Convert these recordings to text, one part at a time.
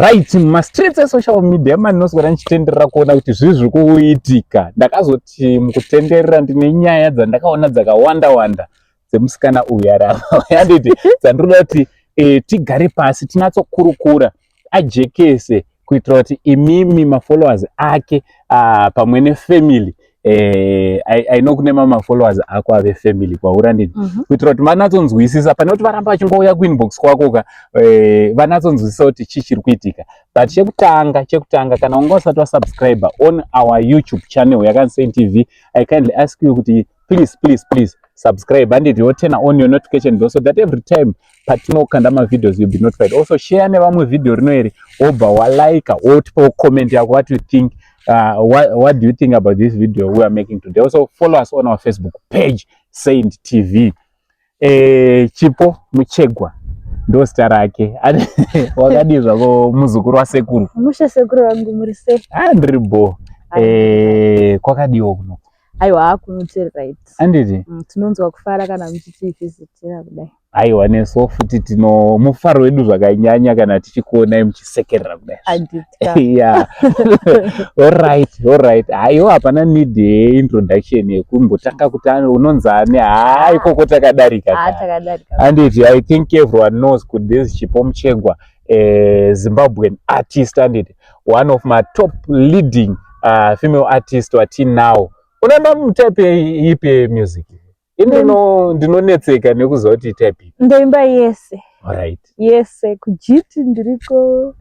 Right, mumastreets esocial media mandinoswera ndichitenderera kuona kuti zvii zviri kuitika. Ndakazoti mukutenderera ndine nyaya dzandakaona dzakawanda wanda dzemusikana uyu ari apa, handiti, dzandinoda kuti tigare pasi tinatsokurukura, ajekese, kuitira kuti imimi mafollowers ake pamwe nefamily, I know kune mamwe mafollowers ako ave family kwauri, handiti, kuitira kuti vanatsonzwisisa pane kuti varamba vachingouya kuinbox kwako ka, vanatsonzwisisa kuti chii chiri kuitika. But chekutanga, kana wanga usati wasubscribe on our YouTube channel yakanzi TV, I kindly ask you kuti please, please, please subscribe, handiti, woturn on your notification bell so that every time patinokanda mavideos you'll be notified. Also share nevamwe video rino iri, wobva walike, wotipawo comment yako, what you think, what do you think about this video we are making today. Also follow us on our Facebook page, Saint TV. Chipo Muchegwa ndo zita rake. Wakadii zvako, muzukuru wasekuru? Mushe, sekuru vangu, muri sei? Ah, ndiri bo. Kwakadiwo kuno? Aiwa, kuno tiri right. Anditi? Tinonzwa kufara kana muchitivhizitira kudai. Aiwa, neso futi tino mufaro wedu zvakanyanya kana tichikuonai muchisekerera kudai. Anditya. Yeah, alright. Haiwa, hapana need yeintroduction yekumbotanga kuti unonzani. Haa, ikoko takadarika. Ah, ka. Takadarika. Anditi, I think everyone knows kuti this Chipo Muchegwa, Zimbabwean artist, anditi, one of my top leading female artist watinawo. Unoimba mutype ipi yemusic? Ini ndinonetseka nekuziva kuti type ipi. Ndoimba yese. Alright. Yese, kujiti ndiriko.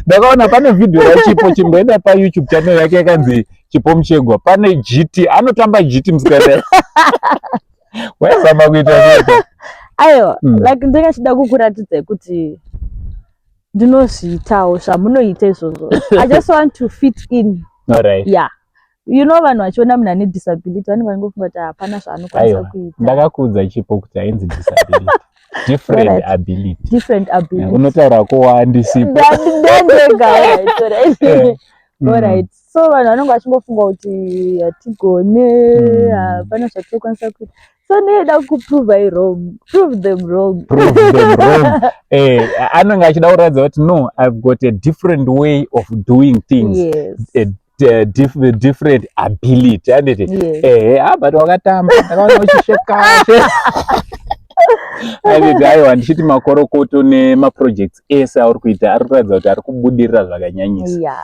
Ndakaona pane vhidhiyo raChipo, chimboenda paYouTube channel yake yakanzi Chipo Muchegwa, pane jiti, anotamba jiti musikana. Waizama kuita sei? Aiwa, like ndingachida kukuratidzai kuti ndinozviitawo zvamunoita izvozvo. I just want to fit in. Yeah, you know, vanhu vachiona munhu ane disability vanenge vangofunga kuti hapana zvaanokwanisa Aiwa, kuita. Ndakakuudza, Chipo, kuti hainzi disability, different ability. Different ability. Unotaura ko wandisipo. Ndandega, alright, alright. Alright, so vanhu vanenge vachingofunga kuti hatigone, hapana zvatinokwanisa kuita, so ndinoda kuprove i wrong, prove them wrong. Prove them wrong. Anenge achida kuratidza kuti no, I've got a different way of doing things, a different ability, handiti? Yes. Ehe, ah, but wakatamba, ndakaona uchisheka, handiti? Aiwa, ndichiti makorokoto nemaprojects ese auri kuita, ari kuratidza kuti ari kubudirira zvakanyanyisa.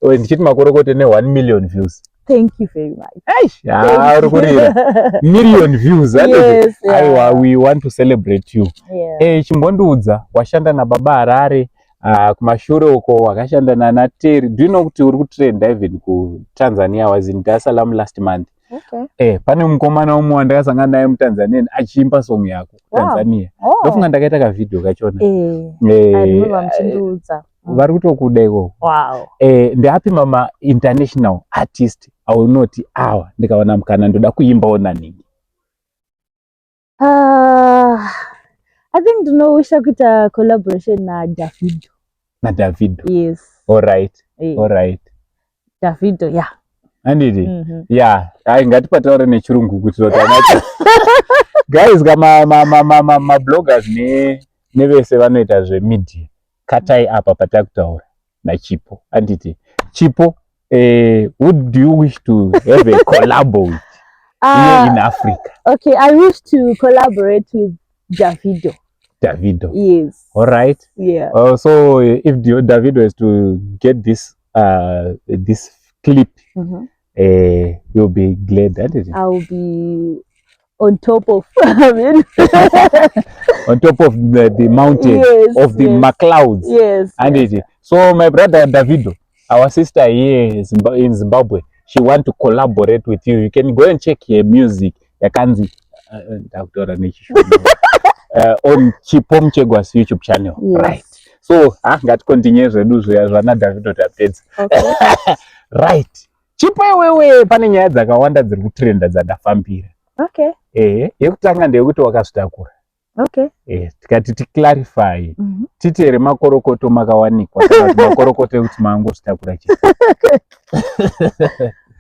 Oye, ndichiti makorokoto ne1 million views. Thank you very much. Eish, ah, uri kurira million views, handiti? Yes, yeah. Aiwa, we want to celebrate you. Chimbondiudza, washanda naBaba Harare, kumashure uko wakashanda nana Terry. Do you know kuti uri kutrenda even kuTanzania? Was in Dar es Salaam last month. Pane mukomana umwe wandakasangana naye muTanzania achiimba song yako kuTanzania. Ndofunga ndakaita kavhidhiyo kachona. I remember muchindiudza. Vari kutokuda ikoko. Ndeapi mama international artist aunoti awa, ndikawana mukana ndoda kuimbawo naningi? Ah, I think ndinowisha kuita collaboration naDavido. NaDavido? Yes. Alright. Alright. Davido, yeah. Handiti? Ya, hai, ngatipataure nechirungu kuitira kuti anacho guys ka mabloggers nevese vanoita zvemedia, katai apa patakutaura naChipo, handiti? Chipo, who do you wish to have a collabo with here in Africa? Okay, I wish to collaborate with Davido. Davido? Yes. All right. So if Davido is to get this clip, you'll be glad that is I will be on top of, I mean, on top of the mountain of the clouds. And it, so my brother Davido, our sister here in Zimbabwe, she want to collaborate with you. You can go and check her music yakanzi ndakutaura nechishona, on Chipo Muchegwa's YouTube channel. Right, so ah, ngaticontinue zvedu zviya zvana Davido tapedza. Right, Chipo, iwewe pane nyaya dzakawanda dziri kutrenda dzandafambira. Ehe, yekutanga ndeyekuti wakazvitakura. Tikati ticlarify, titi here makorokoto makawanikwa, kana kuti makorokoto ekuti mangozvitakura chete?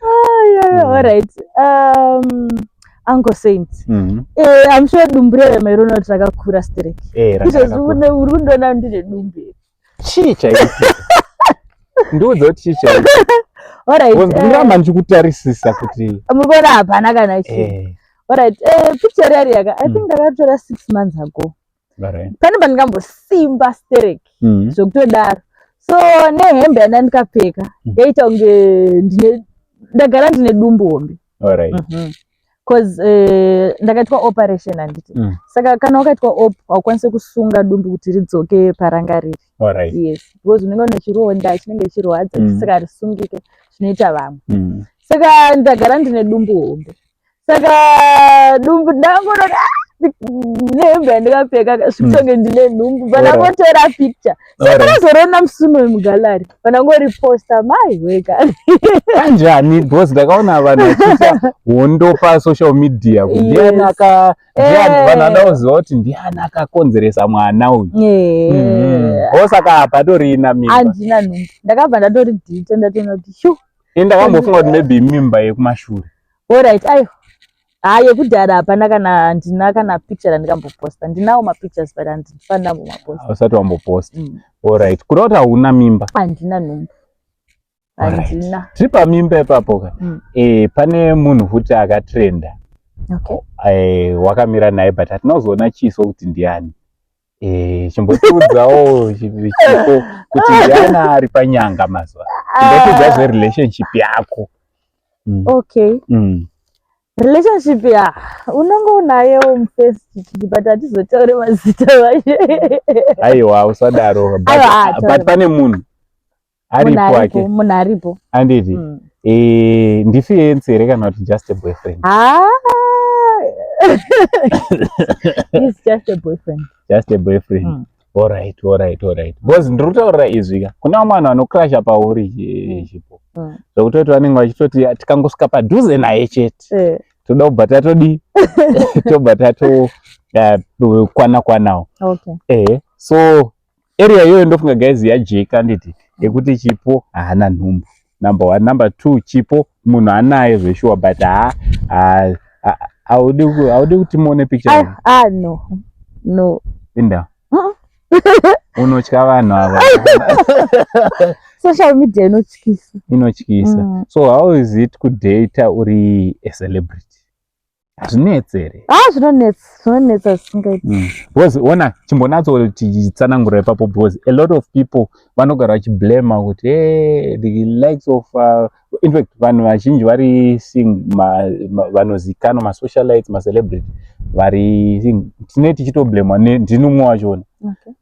Ah, yeah. All right. Uncle Saint. I'm sure dumbu rerema irona kuti rakakura stereki. Izvozvi uri kundiona ndine dumbu. Chii chaitika? Ndiudze kuti chii chaitika. Alright. Ndiramba ndichikutarisisa kuti Mukuona hapana kana chii. Alright, picture yari yaka I think ndakatora 6 months ago. Pane pandingambosimba stereki zvekutodaro. So nehembe yanda ndikapfeka yaita kunge ndine ndagara ndine dumbu hombe. Cause ndakaitwa operation handiti. Saka kana wakaitwa op haukwanisi kusunga dumbu kuti ridzoke paranga riri. Yes, because unenge une chironda chinenge chirwadza saka harisungike zvinoita vamwe. Saka ndagara ndine dumbu hombe. Saka dumbu ndangonoti nehembe yandikapfeka zvitonge ndine nhumbu pandangotora picture. Saka ndakazorona musuno wemugallery pandangoriposta mai weka. Kanjani? Because ndakaona vanhu vachiita hondo pasocial media kuti ndiani aka ndiani vanhu vanoda kuziva kuti ndiani akakonzeresa mwana uyu. Osaka apa atorina mimba. Handina nhumbu. Ndakabva ndatoridhita ndatoona kuti shu. Ini ndakambofunga kuti maybe mimba yekumashure. Alright, aiwa. Ha, yekudhara hapana kana handina kana picture randikamboposta. Ndinawo mapictures but handifanira kumbomaposta. Usati wamboposta. Alright. Kuda kuti hauna mimba. Handina nhumbu. Handina. Tiri pamimba ipapo ka. Pane munhu futi akatrenda. Wakamira naye but hatina kuzoona chiso kuti ndiani. Chimbotiudzawo chipo kuti ndiani ari panyanga mazuva. Chimbotiudza zverelationship yako. Okay. Relationship ya unonge unayewo mufesi chichiti but hatizotaure mazita vacho. Aiwa, usadaro. But, Aiwa, but pane munhu aripo ake. Munhu aripo. Anditi. Ndifiance here kana kuti just a boyfriend? Ah. He's just a boyfriend. Just a boyfriend. Alright. Because ndiri kutaurira izvi ka. Kuna vamwe vanhu vanocrasha pauri chipo. Zvekutoti vanenge vachitoti tikangosvika padhuze naye chete. Toda kubva tatodi tobva tato kwana kwanawo. So area iyoyo ndofunga guys yajeka nditi yekuti Chipo haana nhumbu. Number 1, number 2 Chipo munhu anaye zveshuwa but haudi kuti muone picture. No. No. Inda. Unotya vanhu ava. Social media inotyisa. Inotyisa. So how is it kudata uri a celebrity? Hazvinetsi here? Zvinonetsa, zvinonetsa zvisingaiti. Because ona chimbonatso tichitsanangura ipapo because a lot of people vanogara vachiblama kuti hey, the likes of in fact vanhu vazhinji vari seeing vanozikanwa masocialites, macelebrity vari seeing tine tichitoblamwa ndini umwe wachona.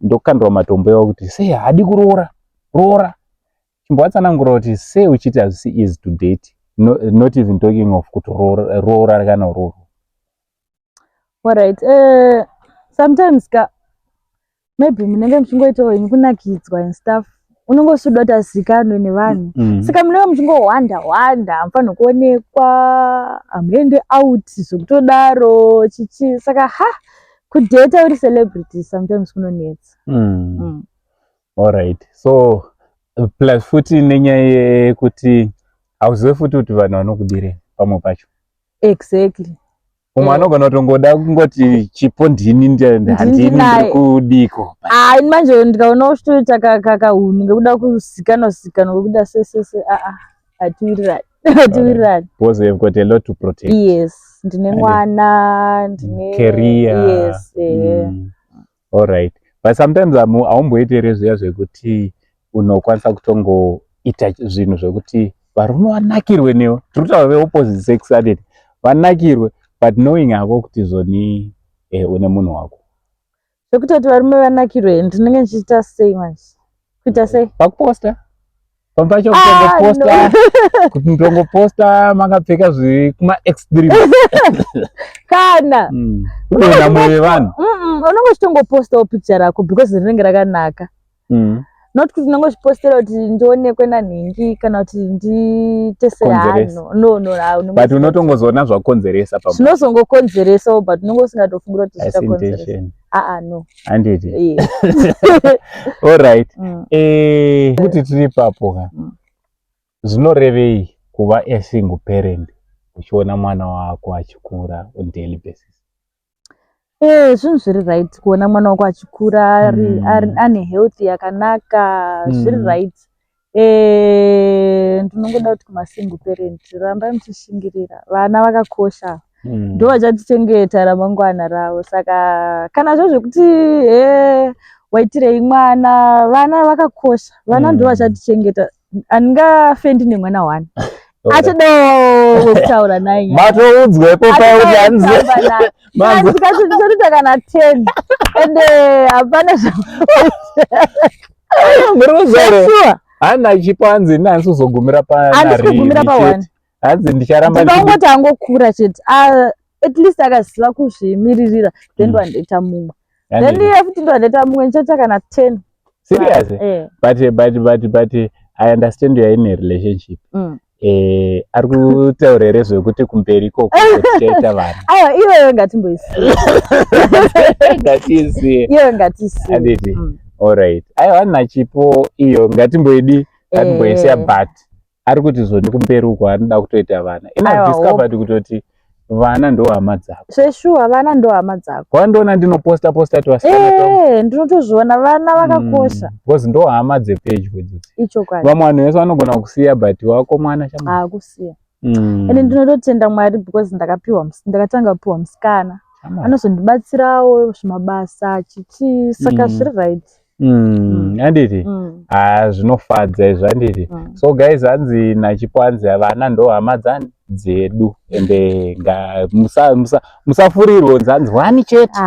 Ndokandwa matombo iwawo kuti sei haadi kuroora roora. Chimbovatsanangura kuti sei uchiti hazvisi easy to date, no, not even talking of kutoroora kana roora. Alright, sometimes ka maybe munenge muchingoitawo henyu kunakidzwa and stuff, unenge usida kuti azikanwe nevanhu. Saka munenge muchingohwanda hwanda, hamufaniri kuonekwa, hamuende out zvekutodaro chichi. Saka ha, kudheta uri celebrity sometimes kunonetsa. Alright, so plus futi nenyaya yekuti hauzive futi kuti vanhu vanokudirei pamwe pacho. Exactly. Umwe anogona kutongoda kungoti Chipo ndini handini ndiri kudiko. Ini manje ndikaona uchitoita kakahunhu ngekuda kuzikanwa zikanwa kwekuda sesese hatiwirirani. Hatiwirirani. Because you've got a lot to protect. Yes, ndine mwana, ndine career. Yes. Alright. But sometimes haumboiti here zviya zvekuti unokwanisa kutongoita zvinhu zvekuti varume vanakirwe newe. Tiri kutaura veopposite sex aditi vanakirwe but knowing hako kuti zvoni une munhu wako. Zvekutoti varume vanakirwe ndinenge ndichiita sei manje? Kuita sei? Pakuposta. Pamwe pacho kutongoposta, kuti nditongoposta makapfeka zviri kuma extreme. Kana. Kuona moyo wevanhu. Unenge uchitongopostawo picture rako because rinenge rakanaka. Not kuti unenge uchipostera kuti ndionekwe nanhingi kana kuti ndiite sehano. No, no, But unotongozoona zvakonzeresa pamwe. Zvinozongokonzeresawo but unenge usingatofungura kuti zvichakonzeresa. No. Handiti. Alright. Kuti tiri ipapo ka. Zvinorevei kuva a single parent? Uchiona mwana wako achikura on daily basis? Zvinhu zviri right kuona mwana wako achikura ane health yakanaka, zviri right. Ndinongoda kuti kumasingle parent, rambai muchishingirira. Vana vakakosha, ndo vachatichengeta ramangwana ravo. Saka kana zvo zvekuti he waitirei mwana, vana vakakosha, vana ndo vachatichengeta. Handingafe ndine mwana one achadawo wekutaura naye. Matoudzwepo pauti hanzi Ndikatoita kana 10 ende hapana. Muri kuzore hana Chipo, hanzi ini handisi kuzogumira. Handisi kugumira pa one. Hanzi ndicharamba. Ndikangoti angokura chete, at least akaziva kuzvimiririra, then ndoandoita mumwe, then iye futi ndoandoita mumwe, ndichaita kana 10. Serious? Eh. But I understand you are in a relationship. Ari kutaura here zvekuti kumberi ikoko tichaita vana? Aiwa, iyoyo ngatimboisiya. Ngatiisiye. Iyoyo ngatisiye. Handiti? Alright, aiwa, naChipo iyo ngatimboidi, ngatimboisiya. But ari kuti zvoni kumberi uko anoda kutoita vana. Aiwa, Discovered kutoti vana ndo hama dzako. Zveshuwa, vana ndo hama dzako. Wandiona ndinoposta posta tuvasikana twangu. Ndinotozviona, vana vakakosha. Because ndo hama dzepedyo idzodzi. Ichokwadi. Vamwe vanhu vese vanogona kusiya, but wako mwana chama. Akusiya. Ende ndinototenda Mwari because ndakatanga kupiwa musikana anozondibatsirawo zvimabasa chichi, saka zviri right. Handiti? Ah, zvinofadza izvo, handiti? So guys, hanzi naChipo, hanzi vana ndo hama dzani dzedu, ende musafurirwe kunzi hanzi one chete.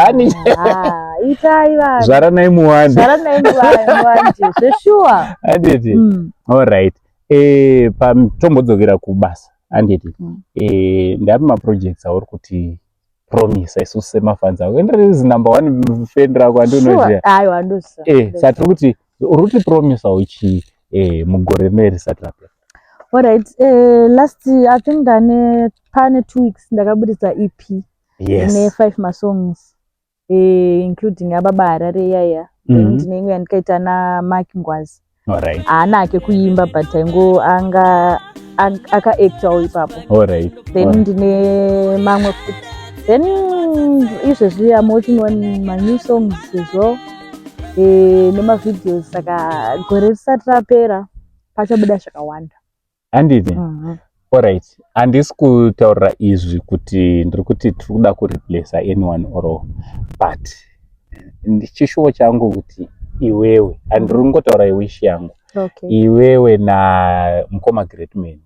One. Ah, itai vana. Zvaranai muwande. Zvaranai muwande, zveshuwa. Handiti? Alright, tombodzokera kubasa, handiti? Ndapi maprojects auri kuti promisa isusu semafans ako? Endirizi number one fan rako, andinoziva. Aiwa, andoziva. Saka tiri kuti uri kuti promisawo chii mugore rino risati rapera? Alright, last, I think ndane pane 2 weeks ndakabudisa EP ine five masongs, including aBaba Harare iyaya. Then ndine imwe yandikaita naMark Ngwazi. Haana ake kuimba, but aingo anga akaactawo ipapo. Then ndine mamwe futi. Then izvezvi am working on my new songs as well, nemavideos. Saka gore risati rapera pachabuda zvakawanda. Handiti? Alright, handisi kutaurira izvi kuti ndiri kuti tiri kuda kureplaca anyone or, but chishuwo changu kuti iwewe, handiri kungotaura iwish yangu, iwewe namukoma Greatman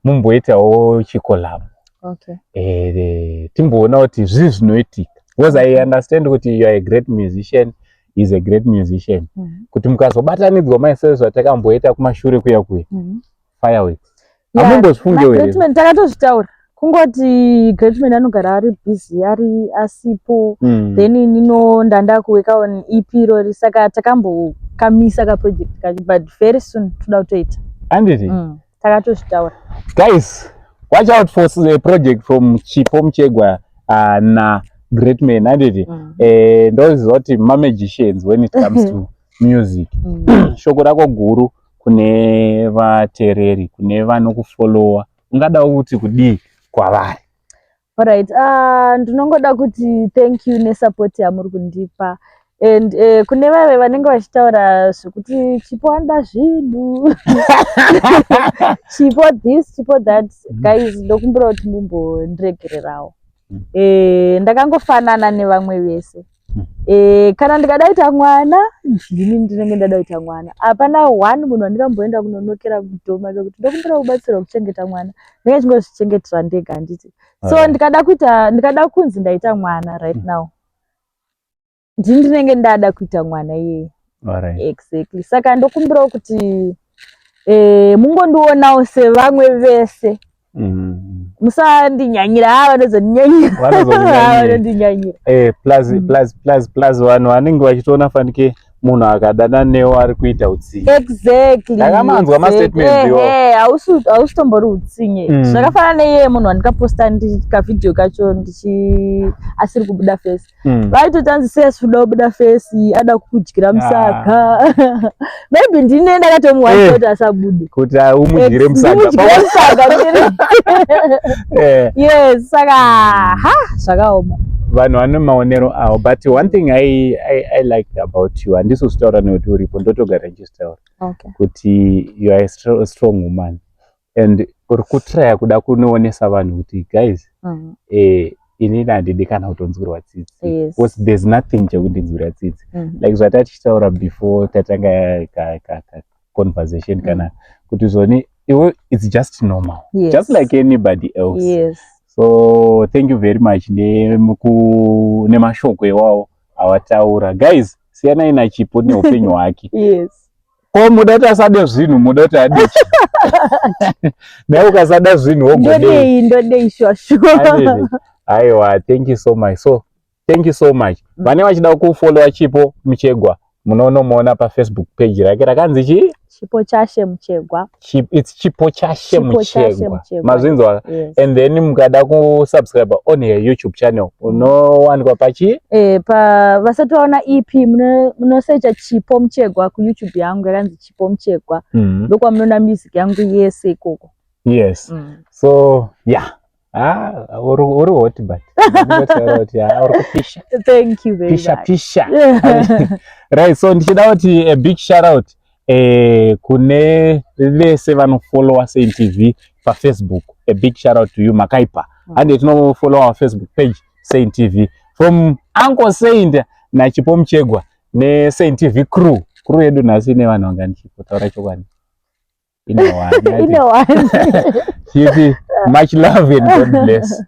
mumboitawo chicollab. Timboona kuti zvii zvinoitika, because I understand kuti you are a great musician, is a great musician, kuti mukazobatanidzwa maiseo zvatakamboita kumashure kuya kuya, fireworks. Hamumbozvifungewo here? Greatman takatozvitaura, kungoti Greatman anogara ari busy, ari asipo. Then inino ndanda kuweka on EP irori, saka takambokamisa kaproject kacho, but very soon toda kutoita. Handiti? Takatozvitaura. Guys, watch out for a project from Chipo Muchegwa na Greatman, handiti? Ndoziva kuti mamagicians when it comes to music. Shoko rako guru kune vateereri, kune vanokufollowa, ungadawo kuti kudii kwavari? Alright, ndinongoda kuti thank you nesupport yamuri kundipa, and kune vaive vanenge vachitaura zvekuti Chipo anoda zvinhu, Chipo this, Chipo that, guys, ndokumbira kuti mumbondiregererawo. Ndakangofanana nevamwe vese. Kana ndikada kuita mwana, ndini ndinenge ndada kuita mwana. Hapana one munhu wandingamboenda kunonokera kudhoma kekuti ndokumbira kubatsirwa kuchengeta mwana. Ndinenge chingozvichengetera ndega, handiti? So ndikada kuita, ndikada kunzi ndaita mwana right now, ndini ndinenge ndada kuita mwana iyeye. Exactly. Saka ndokumbirawo kuti mungondionawo sevamwe vese. Musandinyanyira, ha, vanozondinyanyira. Vanozondinyanyira. Vanondinyanyira. Plus, plus vanhu vanenge vachitoona fanike. Munhu akadana newe ari kuita utsinye. Exactly. Ndakamanzwa mastatements iwawo. Ehe, hausi tombori utsinye. Zvakafanana neiye munhu wandikaposta kavhidhiyo kacho ndichi asiri kubuda face. Vaitoti anzi sei asiri kubuda face, ada kukudyira musaga. Maybe ndine ndakatomuwanisa kuti asabude. Kuti umudyire musaga. Ndimudyire musaga. Yes, saka ha, zvakaoma. Vanhu vane maonero avo, but one thing I liked about you, handisi kuzvitaura nekuti uripo, ndotogara ndichizvitaura kuti you are a strong woman and uri kutraya kuda kunoonesa vanhu kuti guys, inini handidi kana kutonzwirwa tsitsi because there's nothing chekundinzwira tsitsi. Like zvatatichitaura before tatanga ka conversation, kana kuti zvoni iwe, it's just normal, just like anybody else. So thank you very much nemashoko iwawo awataura. Guys, siyanai naChipo neupenyu hwake. Ko muda kuti asade zvinhu, muda kuti ade chii? Naye ukasada zvinhu wogodei? Ndodei, ndodei sure sure? Handiti? Aiwa, thank you so much. So thank you so much. Vane vachida kufollowa Chipo Muchegwa, munonomuona paFacebook page rake rakanzi chii? Chipo Chashe Muchegwa. It's Chipo Chashe Chipo Chashe Muchegwa. Muchegwa. Mazvinzwa? Yes. And then mukada kusubscribe on her YouTube channel, unowanikwa pachi? Pa vasati vaona EP, munosecha Chipo Muchegwa kuYouTube yangu yakanzi Chipo Muchegwa. Ndokwamunoona music yangu yese ikoko. Yes. So yeah, ah, uri hot, but ndinotaura kuti ah, uri kupisha. Thank you very Pisha much. pisha. Right, so ndichida kuti a big shout out kune vese vanofollowa Saint TV paFacebook. A big shout out to you, makaipa. Hande tinofollow our Facebook page, Saint TV, from Uncle Saint naChipo Muchegwa neSaint TV crew. Crew yedu nhasi ine vanhu vangani, Chipo? Taura chokwadi. Ine one. Ine one. Chipi, much love and God bless.